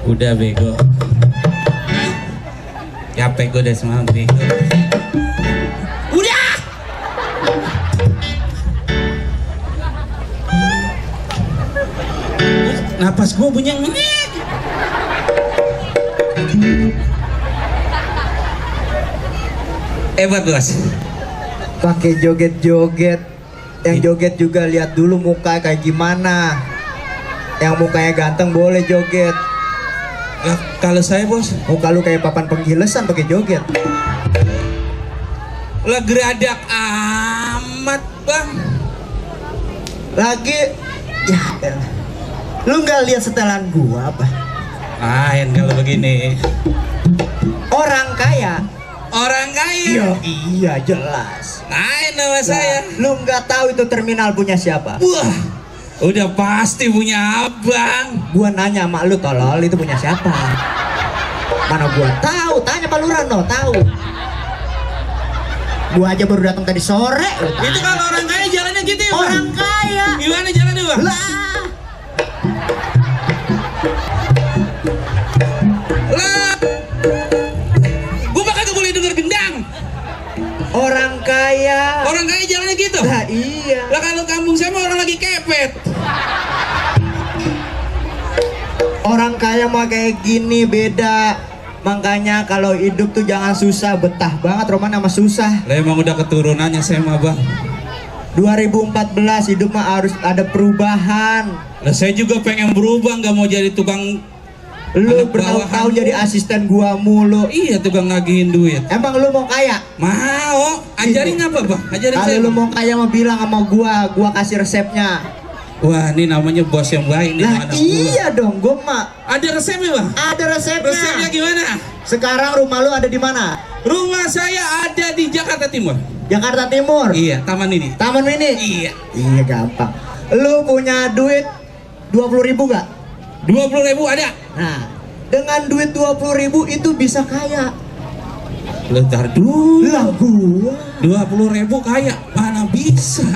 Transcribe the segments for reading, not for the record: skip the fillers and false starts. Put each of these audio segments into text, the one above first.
Udah bego. Capek gue udah semalam bego. Udah. Napas gue bunyi ngek. Hebat bos. Pakai joget-joget. Yang joget juga lihat dulu muka kayak gimana. Yang mukanya ganteng boleh joget. Kalau saya bos, Muka lu kayak papan penggilesan pakai joget. lah geradak amat bang. Lagi ya elah. Lu nggak lihat setelan gua apa? Yang kalau begini. Orang kaya. Orang kaya. Iya jelas. Nama saya. Lu nggak tahu itu terminal punya siapa? Wah, udah pasti punya abang. Gua nanya sama lu tolol itu punya siapa? Mana gua tahu? Tanya Pak Lurah no, tahu. Gua aja baru datang tadi sore. Itu kan orang kaya jalannya gitu ya bang? Orang kaya. Gimana jalannya bang? Lah, Gue bakal gak boleh denger gendang. orang kaya. Orang kaya jalannya gitu. Lah iya. Lah kalau kampung saya mah orang lagi kepet. Orang kaya mah kayak gini beda. Makanya kalau hidup tuh jangan susah, betah banget Roman sama susah. Lah emang udah keturunannya saya mah bang. 2014 hidup mah harus ada perubahan. Lah saya juga pengen berubah, nggak mau jadi tukang. Lu Anak bertahun-tahun bawahan. jadi asisten gua mulu. Iya tukang nagihin duit. Emang lu mau kaya? Mau. Ajarin apa bang? Ajarin Kalau saya. lu mau kaya mah bilang sama gua kasih resepnya. Wah ini namanya bos yang baik nih. Lah anak iya dong, gua mah Ada resepnya bang? ada resepnya. Resepnya gimana? Sekarang rumah lu ada di mana? Rumah saya ada di Jakarta Timur. Jakarta Timur. Iya, Taman ini. Taman Mini. Iya. Iya gampang. Lu punya duit 20.000 gak? 20.000 ada. Nah, dengan duit 20.000 itu bisa kaya. Lentar dulu. Lah gua 20.000 kaya, mana bisa?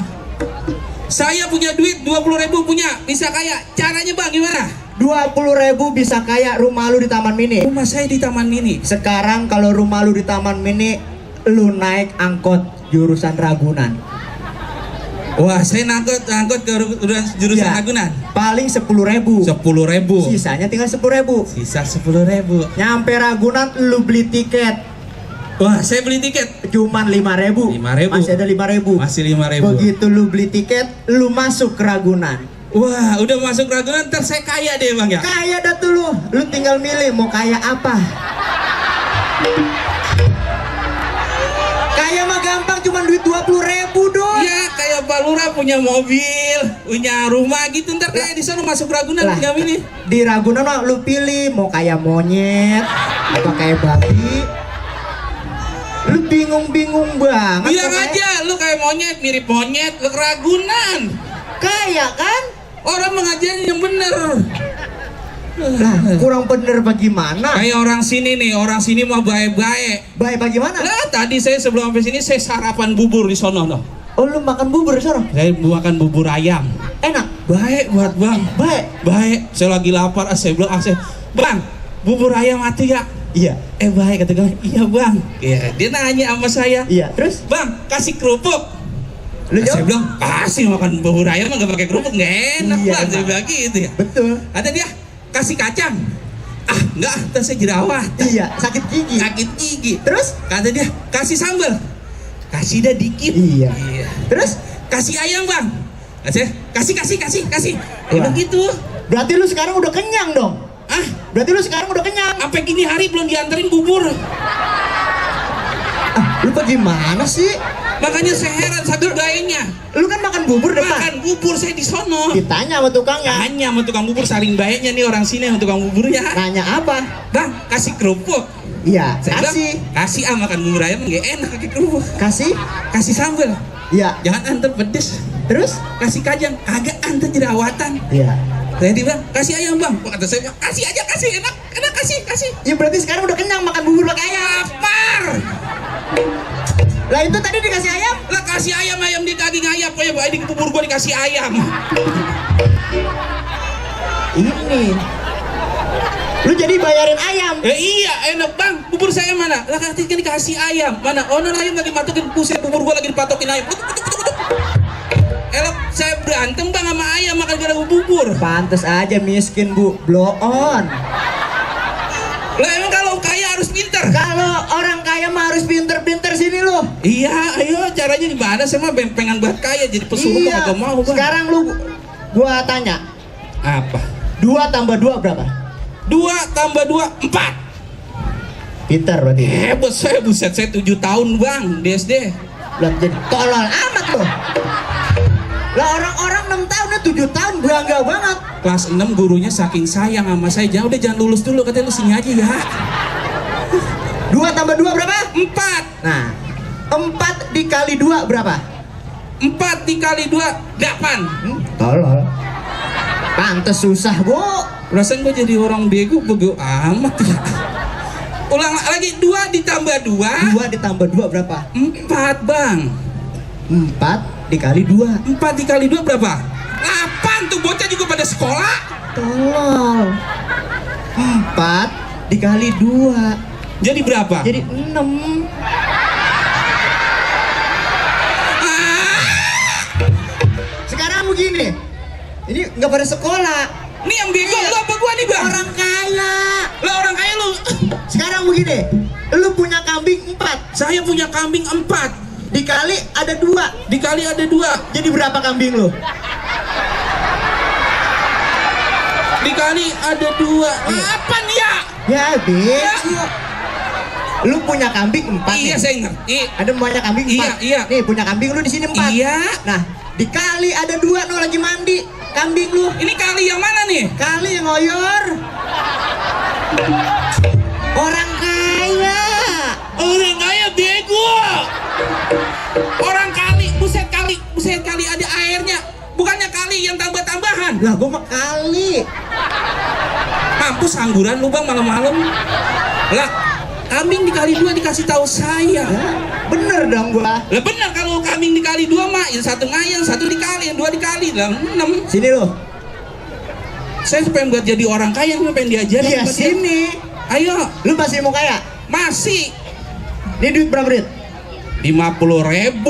Saya punya duit 20.000 punya, bisa kaya. Caranya bang gimana? 20.000 bisa kaya, rumah lu di Taman Mini. Rumah saya di Taman Mini. Sekarang kalau rumah lu di Taman Mini, lu naik angkot jurusan Ragunan. Wah, saya angkot ke jurusan Ya, Ragunan. paling 10.000. 10.000. Sisanya tinggal 10.000. Sisa 10.000. Nyampe Ragunan lu beli tiket Wah, saya beli tiket. cuman 5.000. 5.000. Masih ada 5.000. Masih 5.000. Begitu lu beli tiket, lu masuk ke Ragunan. Wah, udah masuk Ragunan, ntar saya kaya deh bang ya. Kaya dah tuh lu tinggal milih mau kaya apa. Kaya mah gampang, cuman duit 20.000 dong. Ya kayak Pak Lurah punya mobil, punya rumah gitu, ntar kayak di sana masuk Ragunan Lah, tinggal ini. di Ragunan mah lu pilih mau kayak monyet apa kayak babi. Lu bingung-bingung banget. Bilang pokoknya. aja lu kayak monyet, mirip monyet, lu ke Ragunan. Kaya kan? Orang mengajarin yang bener. Lah, kurang bener bagaimana? Kayak orang sini nih, orang sini mah baik-baik. Baik bagaimana? Lah tadi saya sebelum sampai sini saya sarapan bubur di sono noh. Oh, lu makan bubur di sana? Saya makan bubur ayam. Enak. Baik buat bang. Baik. Baik. Saya lagi lapar, saya bilang bang, bubur ayam mati ya? Iya. Baik kata gue, iya bang. Iya, dia nanya sama saya. Iya, terus Bang, kasih kerupuk. lu Saya jawab? bilang, kasih makan bubur ayam nggak pakai kerupuk nggak enak Iya, bang. Saya Bang. bilang gitu ya. Betul. Kata dia, kasih kacang. Enggak, ntar saya jerawat. Iya, sakit gigi. Sakit gigi. Terus? Kata dia, kasih sambal. Kasih dah dikit. Iya. Iya. Terus? Kasih ayam bang. Kata saya, kasih. Wah. Begitu. Berarti lu sekarang udah kenyang dong? Ah, Berarti lu sekarang udah kenyang? sampai gini hari belum dianterin bubur. Lu bagaimana sih? Makanya saya heran satu gayanya. Lu kan makan bubur depan. Makan bubur saya di sono. Ditanya sama tukangnya. Tanya sama tukang bubur, saling baiknya nih orang sini sama tukang buburnya. Nanya apa? Bang, kasih kerupuk. Iya, Saya kasih. bilang, kasih makan bubur ayam nggak enak pakai kerupuk. Kasih? Kasih sambal. Iya. Jangan antar pedes. Terus? Kasih kacang, kagak antar jerawatan. Iya. Saya bilang, kasih ayam bang. Kata saya bilang, kasih aja, kasih enak, kasih. Ya berarti sekarang udah kenyang makan bubur pakai ayam. Lapar. Lah itu tadi dikasih ayam? Lah kasih ayam di daging ayam. Kayak di bubur gua dikasih ayam. Ini Lu jadi bayarin ayam. Iya enak bang, bubur saya mana? Lah kan dikasih ayam, mana? Owner ayam lagi matokin buset, bubur gua lagi dipatokin ayam. Elok saya berantem bang sama ayam makan gara bubur. Pantes aja miskin bu, blow on. Lah emang kalau kaya harus pinter? Kalau orang kaya mah harus pinter-pinter sini lu. Iya, ayo caranya gimana? Saya mah pengen buat kaya jadi pesuruh Iya. kagak mau bang. Sekarang lu gua tanya, Apa? 2 tambah 2 berapa? 2 tambah 2 4. Pinter berarti. Hebat saya, buset saya 7 tahun bang di SD. Lah jadi tolol amat lo. Lah orang-orang 6 tahun 7 tahun bangga banget. Kelas 6 gurunya saking sayang sama saya, jangan lulus dulu, katanya lu sini aja ya. 2 tambah 2 berapa? 4. Nah, 4 dikali 2 berapa? 4 dikali 2 8. Tolol. Pantes susah bu. Perasaan gue jadi orang bego amat ya. Ulang lagi, 2 ditambah 2. 2 ditambah 2 berapa? 4 bang. 4 dikali 2. 4 dikali 2 berapa? 8 tuh, bocah juga pada sekolah. Tolol. 4 dikali 2 Jadi berapa? jadi 6. Sekarang begini, ini nggak pada sekolah. Ini yang bego lu apa gua nih bang? Orang kaya. Lah orang kaya lu. Sekarang begini, lu punya kambing 4 Saya punya kambing 4 dikali ada 2 dikali ada 2 jadi berapa kambing lu? dikali ada 2 8 ya. Ya bego. Lu punya kambing 4 Iya nih. saya ngerti. Ada banyak kambing 4. Iya, iya. Nih punya kambing lu di sini 4. Iya. Nah, dikali ada 2 no lagi mandi kambing lu. Ini kali yang mana nih? Kali yang ngoyor. Orang kaya. Orang kaya bego. Orang kali, buset kali ada airnya. Bukannya kali yang tambah-tambahan. Lah gua mah kali. Mampus angguran lu bang malam-malam. Lah, kambing dikali 2 dikasih tahu saya. Ya, bener dong gua. Lah benar, kalau kambing dikali 2 mah yang 1 ngayang, 1 dikali, yang 2 dikali lah 6. Sini lu. Saya pengen buat jadi orang kaya, gue pengen diajarin. Iya sama dia. sini. Ayo, Lu masih mau kaya? masih Ini duit berapa duit? 50.000.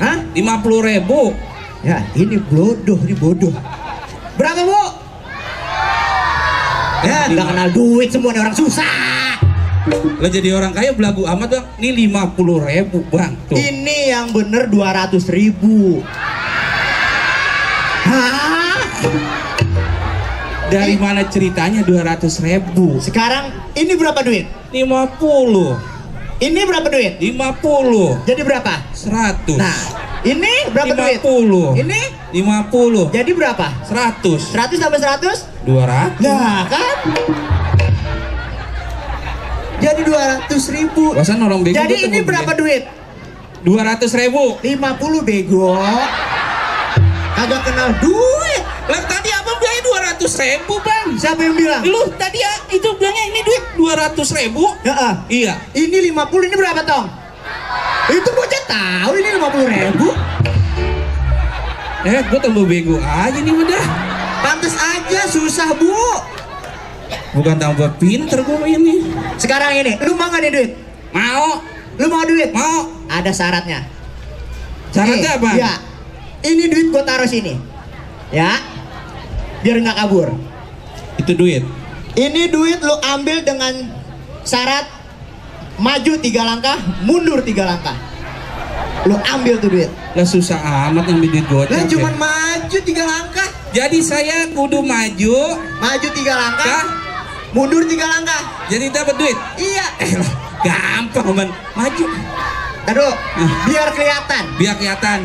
Hah? 50.000. Ya, ini bodoh, ini bodoh. Berapa, Bu? Ya, nggak kenal duit semua nih orang susah. Lah jadi orang kaya belagu amat bang. Ini 50.000 bang. Tuh. Ini yang bener 200.000. Hah? Dari mana ceritanya 200.000? Sekarang ini berapa duit? 50. Ini berapa duit? 50. Jadi berapa? 100. Nah, ini berapa duit? 50. Ini 50. jadi berapa? 100. 100 tambah 100? 200. Nah, kan? Jadi 200.000. Pasan orang bego. Jadi gua ini tuh berapa begini. duit? 200.000. 50 bego. Kagak kenal duit. Lah tadi abang bilangnya 200.000 bang. Siapa yang bilang? Lu tadi ya itu bilangnya ini duit 200.000. Ya, Iya. ini 50, ini berapa tong? Itu bocah tahu ini 50.000. Gue tambah bego aja nih udah. Pantes aja susah bu. Bukan tambah pinter gue ini. Sekarang ini, lu mau nggak nih duit? Mau. Lu mau duit? Mau. Ada syaratnya. Syaratnya apa? Ya, ini duit gua taruh sini. Ya, biar nggak kabur. Itu duit. Ini duit lu ambil dengan syarat maju 3 langkah, mundur 3 langkah. Lu ambil tuh duit. Lah susah amat ngambil duit gocap. Lah ya. cuman maju 3 langkah. Jadi saya kudu maju. Maju 3 langkah, Kah? mundur 3 langkah. Jadi dapat duit. Iya. Lah, gampang man. Maju. Aduh, biar kelihatan. Biar kelihatan.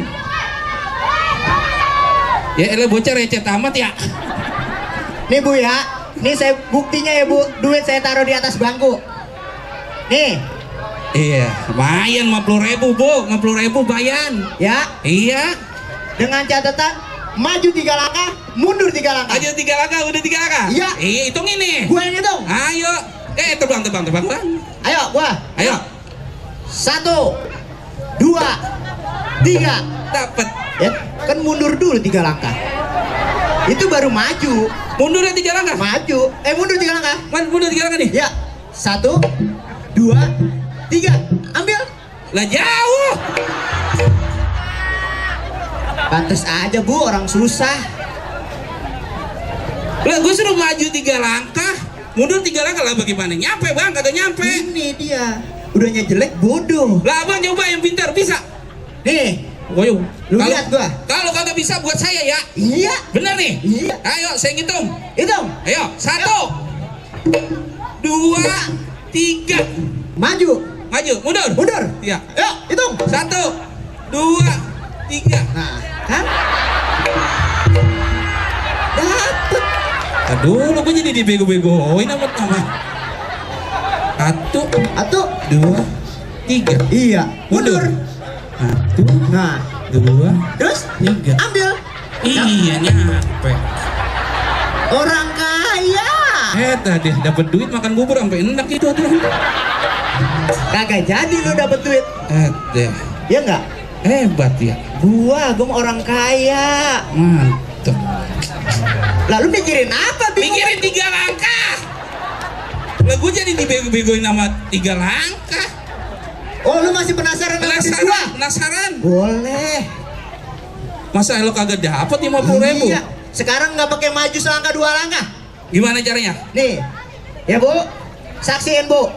Ya elah bocah recet amat ya. Nih bu ya, nih saya buktinya ya bu, duit saya taruh di atas bangku. Nih, Iya, lumayan 50.000 bu, 50.000 bayan. ya, Iya. dengan catatan maju 3 langkah, mundur 3 langkah. Aja 3 langkah, udah 3 langkah. Iya. Hitung ini. Gue yang hitung. Ayo. Terbang. Ayo, gua. Ayo. 1, 2, 3. Dapat. Ya, kan mundur dulu 3 langkah. Itu baru maju. Mundurnya 3 langkah. Maju. Mundur 3 langkah. Mundur 3 langkah nih. Ya. 1, 2, 3. Ambil. Lah jauh. Pantes aja Bu, orang susah. Lah gue suruh maju 3 langkah, mundur 3 langkah lah bagaimana? Nyampe bang, kagak nyampe. Ini dia. Udahnya jelek bodoh. Lah abang coba yang pintar bisa. Nih, Woyo, lu lihat gua. Kalau kagak bisa buat saya ya. Iya. Bener nih. Iya. Ayo saya ngitung. Hitung. Ayo, 1, 2, 3. Maju. Maju, mundur. Mundur. Iya. Ayo, hitung. 1, 2, 3. Nah, kan? Dapet. Aduh, lu gue jadi dibego-begoin apa namanya? 1, 2, 3. Iya. Mundur. 1, Nah, 2, terus 3. ambil. Iya nyampe. Orang kaya. Tadi dapat duit makan bubur sampai enak itu tuh. Kagak jadi lu dapet duit. Deh. Ya enggak? Hebat ya. Gua mau orang kaya. Mantap. Lalu mikirin apa? Bingung. Mikirin 3 langkah. Lah gue jadi dibego-begoin sama 3 langkah. Oh, lu masih penasaran sama duit gua? Penasaran. Boleh. Masa lo kagak dapat 50.000? Iya. Sekarang nggak pakai maju selangkah 2 langkah. Gimana caranya? Nih, ya Bu, saksiin Bu.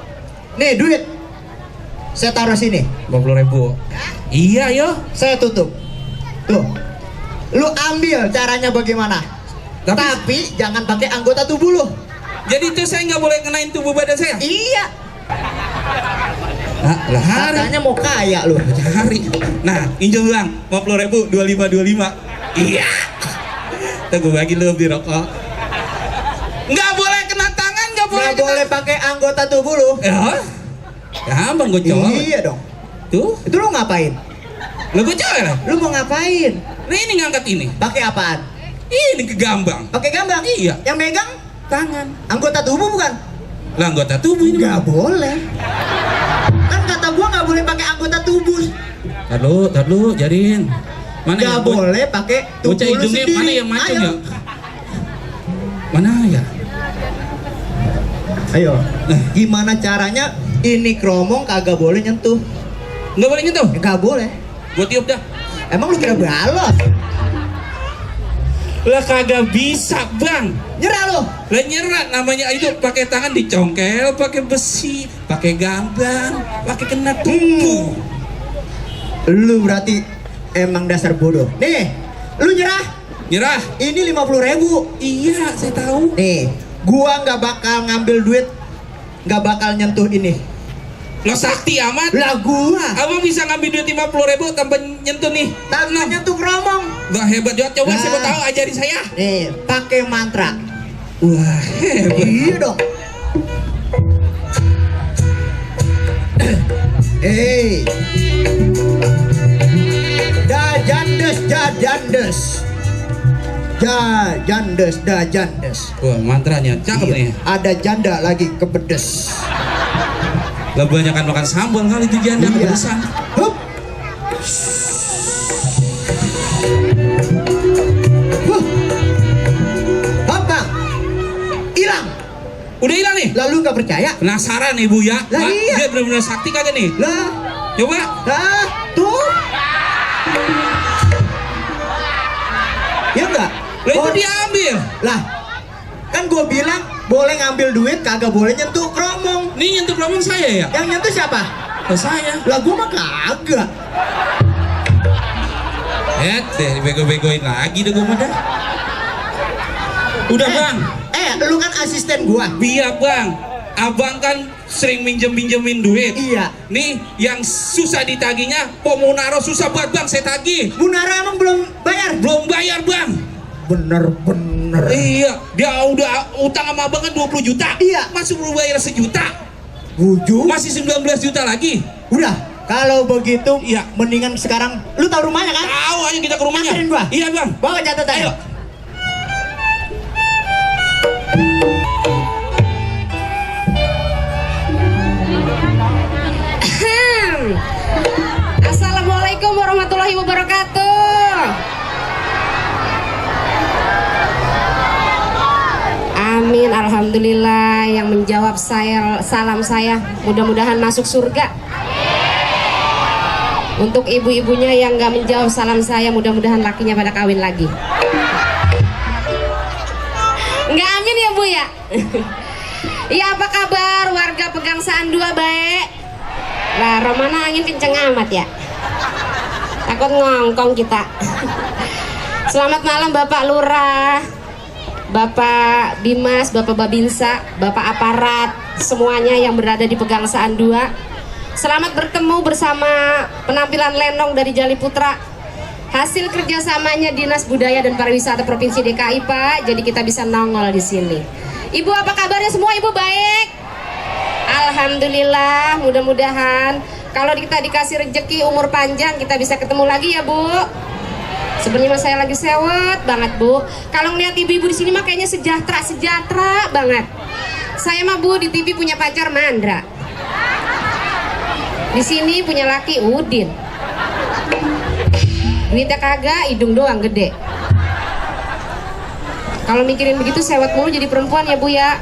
Nih duit, saya taruh sini. 50.000. Iya yo. Saya tutup. Tuh, lu ambil caranya bagaimana? Tapi jangan pakai anggota tubuh lu. Jadi itu saya nggak boleh kenain tubuh badan saya? Iya. Lah hari. Katanya mau kaya lu. Hari. Nah, injil bang, 50.000, 25. Iya. Tunggu bagi lu beli rokok. Nggak boleh kena tangan, nggak boleh. Nggak boleh pakai anggota tubuh lu. Ya, gampang gue coba. Iya dong. Tuh, Itu lu ngapain? lo gue coba. Lu mau ngapain? Nah ini ngangkat ini. Pakai apaan? Ini ke gambang. Pakai gambang? Iya. Yang megang Tangan. anggota tubuh bukan? Lah anggota tubuh ini. Nggak boleh. Kan kata gua nggak boleh pakai anggota tubuh. Tahu, jadiin. Mana Nggak ya? boleh pakai tubuh Bocah lu hidungnya sendiri. mana yang macam Ayo. ya? Mana ya? Ayo. Gimana caranya? Ini kromong kagak boleh nyentuh. Nggak boleh nyentuh. Nggak boleh. Gue tiup dah. Emang lu kira balot? Lah kagak bisa bang. Nyerah lu. Lah nyerah namanya itu pakai tangan dicongkel, pakai besi, pakai gambang, pakai kena tubuh. Lu berarti emang dasar bodoh. Nih, lu nyerah. Nyerah. Ini 50.000. Iya, saya tahu. Nih, gua nggak bakal ngambil duit, nggak bakal nyentuh ini. Lo sakti amat. Lah gua Abang bisa ngambil duit 50.000 tanpa nyentuh nih. tanpa nyentuh kromong. Wah hebat banget. Coba Nah. siapa tahu ajari saya. Nih, pakai mantra. Wah hebat. Iya dong. Dajandes, dajandes. Dajandes. Wah mantranya cakep nih. Ada janda lagi kepedes. Lah banyakan makan sambal kali itu janda kepedesan. Hup. Huh. Hop, Bang. Hilang. Udah hilang nih. Lalu nggak percaya? Penasaran nih Bu ya. Lah, Mak, iya. Dia benar-benar sakti kagak nih? Lah, Coba. tuh. Ya enggak? Lah itu diambil. Lah, kan gue bilang boleh ngambil duit, kagak boleh nyentuh kromong. Nih nyentuh ngomong saya ya? Yang nyentuh siapa? Ke saya. Lah gue mah kagak. Deh dibego-begoin lagi deh gue mah dah. Udah bang. Lu kan asisten gua. Biar bang. Abang kan sering minjemin duit. Iya. Nih yang susah ditagihnya, Pomunaro susah buat bang saya tagih. Bu Nara emang belum bayar? Belum bayar bang. Bener. Iya, dia udah utang sama abang kan 20 juta. Iya. Masih belum bayar 1 juta. Bujuk. Masih 19 juta lagi. Udah. Kalau begitu, Iya. mendingan sekarang lu tahu rumahnya kan? Tahu aja kita ke rumahnya. Anterin gua. Iya bang. Bawa catatan. Ayo. Assalamualaikum warahmatullahi wabarakatuh. Alhamdulillah yang menjawab salam saya mudah-mudahan masuk surga. Untuk ibu-ibunya yang gak menjawab salam saya mudah-mudahan lakinya pada kawin lagi. Enggak amin ya Bu ya. Iya, apa kabar warga Pegangsaan 2 baik? Lah Romana angin kenceng amat ya. Takut ngongkong kita. Selamat malam Bapak Lurah, Bapak Dimas, Bapak Babinsa, Bapak aparat, semuanya yang berada di Pegangsaan 2. Selamat bertemu bersama penampilan Lenong dari Jali Putra. Hasil kerjasamanya Dinas Budaya dan Pariwisata Provinsi DKI Pak. Jadi kita bisa nongol di sini. Ibu apa kabarnya semua? Ibu baik? Alhamdulillah. Mudah-mudahan kalau kita dikasih rezeki umur panjang kita bisa ketemu lagi ya Bu. Sebenarnya saya lagi sewot banget Bu. Kalau ngeliat ibu-ibu di sini mah kayaknya sejahtera banget. Saya mah Bu di TV punya pacar Mandra. Di sini punya laki Udin. Duitnya kagak, hidung doang gede. Kalau mikirin begitu sewot mulu jadi perempuan ya Bu ya.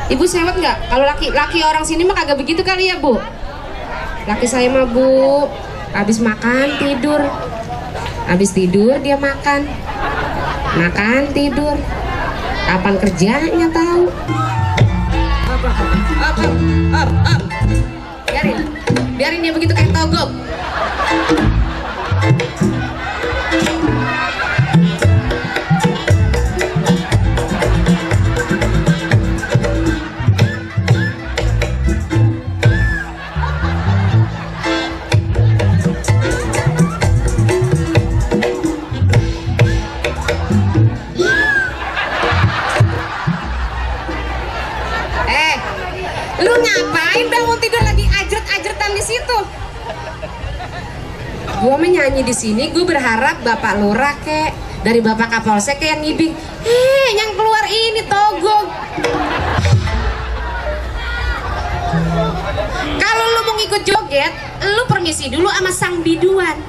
Ibu sewot nggak? Kalau laki orang sini mah kagak begitu kali ya Bu. Laki saya mah Bu, habis makan tidur. Habis tidur dia makan. Makan tidur. Kapan kerjanya tahu. Up. Biarin dia begitu kayak togok. Lu ngapain bangun tidur lagi ajret-ajretan di situ? Gua menyanyi di sini, gue berharap Bapak Lurah kek, dari Bapak Kapolsek kayak yang ngibing. Yang keluar ini togog. Kalau lu mau ngikut joget, lu permisi dulu sama sang biduan.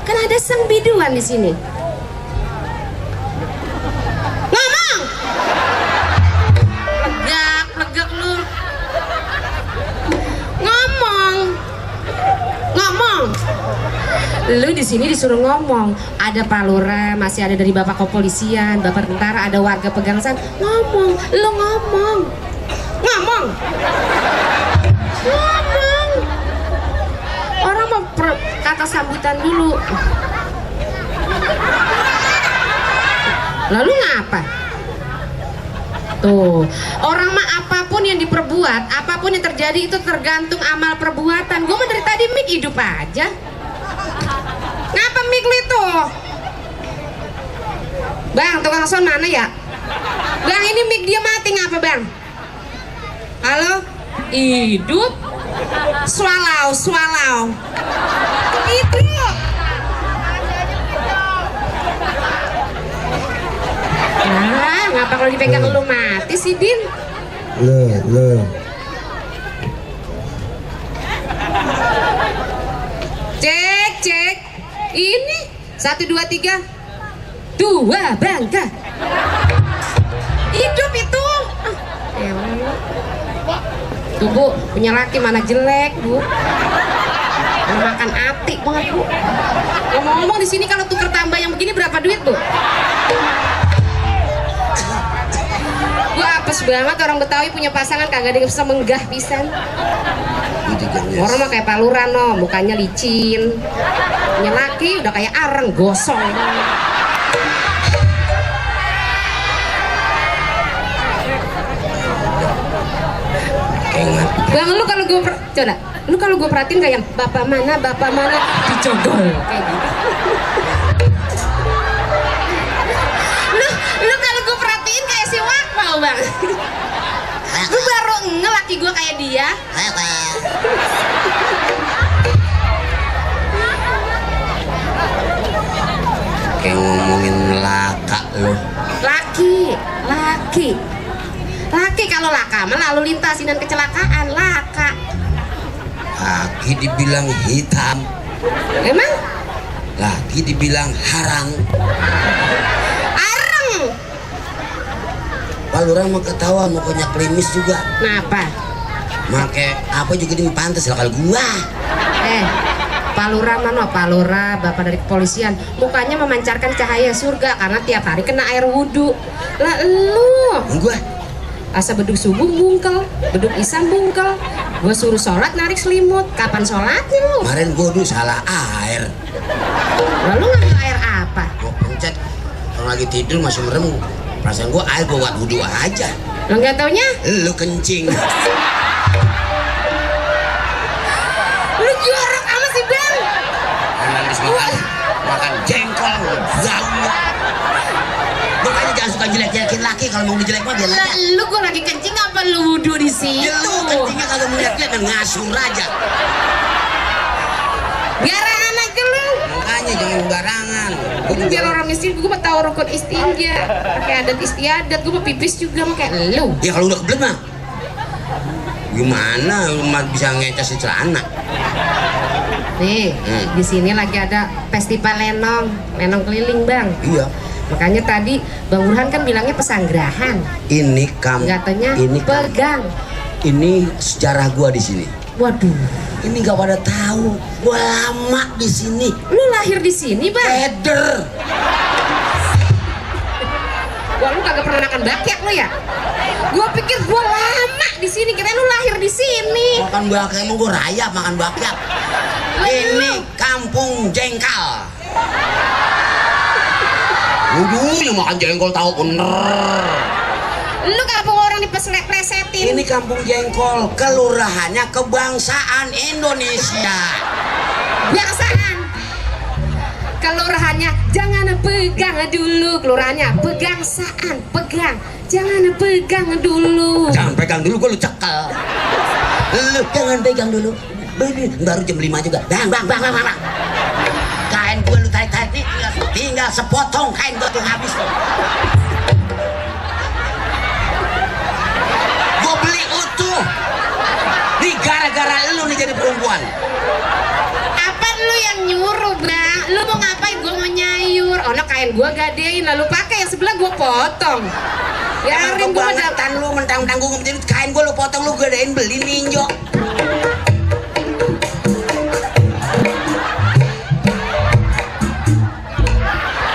Kan ada sang biduan di sini. Ngomong. Legak lu. Ngomong. Lu di sini disuruh ngomong. Ada Pak Lurah, masih ada dari Bapak Kepolisian, Bapak Tentara, ada warga Pegangsaan. Ngomong, lu ngomong. Orang mau kata sambutan dulu. Lalu ngapa? Tuh, orang mah apapun yang diperbuat, apapun yang terjadi itu tergantung amal perbuatan. Gue mah dari tadi mik hidup aja. Ngapa mik lu itu? Bang, tukang sound mana ya? Bang, ini mik dia mati ngapa bang? Halo? Hidup? Swallow. Itu. Nah, ngapa kalau dipegang lu mati sih Din? Lo. Cek. Ini 1, 2, 3. 2 bangka. Hidup itu. Tuh Bu, punya laki mana jelek Bu. Makan ati banget Bu. Ngomong-ngomong di sini kalau tuker tambah yang begini berapa duit Bu? Gua apes banget orang Betawi punya pasangan kagak ada yang bisa menggah pisan. Orang mah kayak Pak Lurah no, mukanya licin. Punya laki udah kayak areng gosong. Bang, lu kalau gue perhatiin kayak bapak mana dicogol kayak gitu. lu kalau gue perhatiin kayak si Wakmal bang. Lu baru ngelaki gue kayak dia. Kayak ngomongin laka lu. Laki kalau laka mah lalu lintas dan kecelakaan laka. Laki dibilang hitam. Emang? Laki dibilang harang. Areng. Pak Lurah mau ketawa, mau punya klimis juga. Kenapa? Make apa juga dia pantas lah kalau gua. Pak Lurah mana? Pak Lurah, bapak dari kepolisian, mukanya memancarkan cahaya surga karena tiap hari kena air wudhu. Lah lu Gua asa beduk subuh bungkel, beduk isam bungkel, gua suruh sholat narik selimut. Kapan sholatnya lu? kemarin gua dulu salah air. Lalu ngambil air apa? Gua pencet kalau lagi tidur masih merem. Perasaan gua air gua buat wudhu aja. Lo nggak taunya? Lu kencing. Lu jorok amat sih bang. Habis makan jengkol jauh. Makanya jangan suka jelek-jelekin laki, kalau mau dijelek mah biar Lah aja. lu gua lagi kencing apa lu wudhu di situ? Ya lu kencingnya kagak melihat-lihat dan ngasur aja. Garangan aja lu. Makanya jangan barangan. Gua juga Biar orang miskin gua mah tahu rukun istinja. Pakai adat istiadat gua mau pipis juga mah kayak lu. ya kalau udah kebelet mah gimana lu mah bisa ngeces di celana. Nih, di sini lagi ada festival lenong keliling bang. Iya. Makanya tadi Bang Burhan kan bilangnya pesanggrahan. Ini kamu. Katanya Ini pegang. Ini sejarah gua di sini. Waduh, Ini gak pada tahu. Gua lama di sini. lu lahir di sini bang? Keder. Wah lu kagak pernah makan bakyak lu ya? Gua pikir gua lama di sini, kirain lu lahir di sini. Makan bakyak emang gua rayap makan bakyak. Ini kampung jengkal. Yang makan jengkol tahu bener. Lu kampung orang diplesetin. Ini kampung jengkol, kelurahannya Kebangsaan Indonesia. Biasaan. Kelurahannya jangan pegang dulu, kelurahannya pegangsaan, pegang. Jangan pegang dulu. Jangan pegang dulu, gua lu cekel. Lu jangan pegang dulu. Baru jam 5 juga. Bang. Kain gua lu tarik-tarik tinggal sepotong kain gua tuh habis. Gua beli utuh. Nih gara-gara lu nih jadi perempuan. Apa lu yang nyuruh, Bang? Lu mau ngapain? Gua mau nyayur. Oh, kain gua gadein lalu pakai yang sebelah gua potong. Emang Biarin gua kebangetan lu mentang-mentang gua jadi kain gua lu potong lu gadein beli ninjo.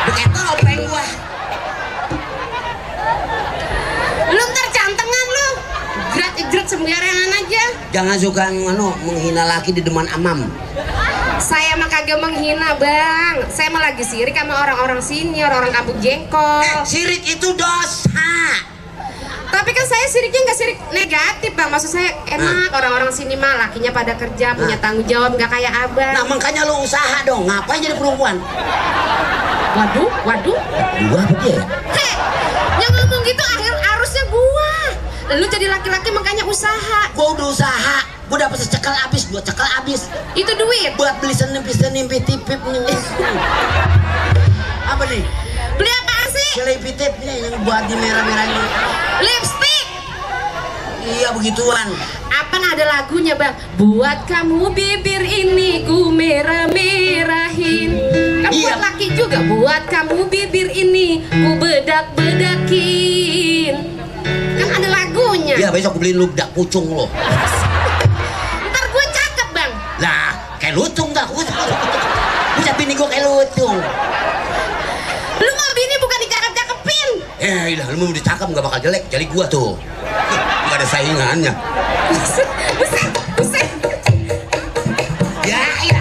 Pakai topeng gua. Lu ntar cantengan lu. Jerat sembarangan aja. Jangan suka menghina laki di depan amam. Saya mah kagak menghina, Bang. Saya mah lagi sirik sama orang-orang senior, orang kampung jengkol. Sirik itu dosa. Tapi kan saya siriknya nggak sirik negatif, Bang. Maksud saya enak orang-orang sini mah lakinya pada kerja, punya tanggung jawab, nggak kayak Abang. Nah makanya lu usaha dong. Ngapain jadi perempuan? Waduh. Gua apa dia? Heh, yang ngomong gitu harusnya gua. Lu jadi laki-laki makanya usaha. Gua udah usaha. Gua dapet secekal abis, 2 cekal abis. Itu duit. Buat beli senimpi tipip nih. Apa nih? Beli apaan sih? Selipi tip nih yang buat di merah-merah ini. Lipstick. Iya begituan. Apa ada lagunya, Bang? Buat kamu bibir ini ku merah-merahin. Kan Iya. buat laki juga. Buat kamu bibir ini ku bedak-bedakin. Kan ada lagunya. Iya besok beliin lu bedak pucung lo. Ntar gue cakep, Bang. Lah kayak lutung dah. Bisa bini gua kayak lutung. Lu mau bini bukan dicakep-cakepin. Ilah lu mau dicakap gak bakal jelek. Jadi gua tuh gak ada saingannya. Buset. Ya iya.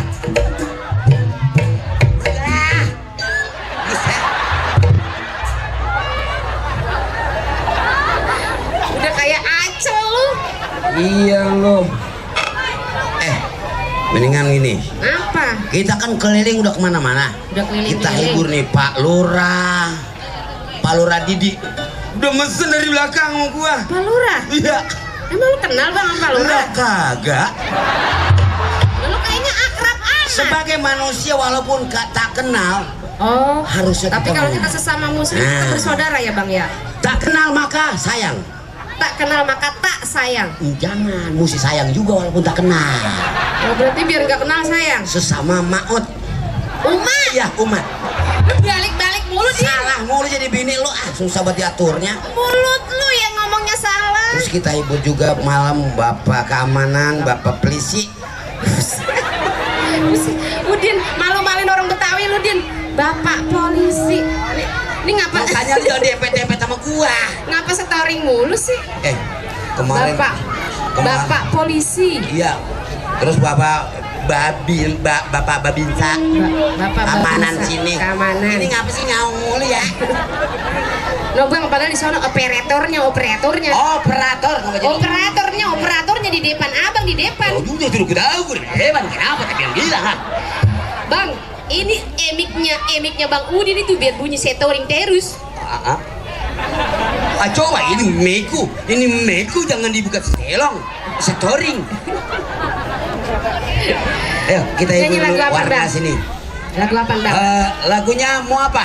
Udah. Buset. Udah kayak acel lu. Iya lo. Mendingan gini. Apa? Kita kan keliling udah kemana-mana. Udah keliling. Kita hibur nih Pak Lurah. Pak Lurah Didi. Udah mesen dari belakang sama gua. Pak Lurah? Iya. Emang lu kenal, Bang, sama Pak Lurah? Lah kagak. Lu kayaknya akrab amat. Sebagai manusia walaupun tak kenal, Oh, harusnya tapi kita kalau mau. kita sesama muslim kita Nah. bersaudara ya, Bang ya. tak kenal maka sayang. Tak kenal maka tak sayang. Jangan, mesti sayang juga walaupun tak kenal. Oh, berarti biar nggak kenal sayang. Sesama maut. Umat. Ya umat. Balik-balik mulu dia. Salah mulu jadi bini lu, susah buat diaturnya. Mulut lu yang ngomongnya salah. Terus kita ibu juga malam bapak keamanan, bapak polisi. Udin, malu-malin orang Betawi lu, Din. Bapak polisi. Ini ngapa? Makanya dia dempet-dempet sama gua. Ngapa storing mulu sih? Kemarin Bapak polisi. Iya. Terus bapak Babinsa. Bapak Keamanan Babinsa. sini. Keamanan. Ini ngapa sih nyaung mulu ya? No bang, padahal di sana operatornya. Operator ngapa jadi? Operatornya di depan, abang di depan. Oh, udah suruh tahu gue hebat kenapa tapi yang bilang ha? Bang, ini emiknya Bang Udin itu biar bunyi setoring terus. Coba ini meku jangan dibuka selong, setoring. Ayo kita Nyanyi ikut lagu dulu apa, warga Bang? sini. Lagu apa Bang? Lagunya mau apa?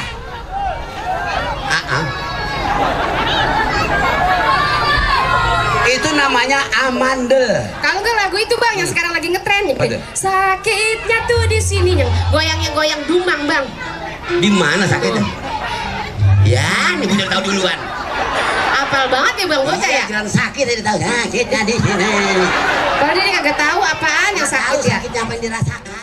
Itu namanya Amandel. Kalau nggak lagu itu Bang yang sekarang lagi ngetren Apa tuh? Sakitnya tuh di sini yang goyang dumang Bang. Di mana sakitnya? Ya, ini udah tahu duluan. Apal banget ya Bang bocah ya? Jangan sakit dia tahu. Sakitnya di sini. Padahal dia kagak tahu apaan yang sakit ya. Sakitnya apa yang dirasakan?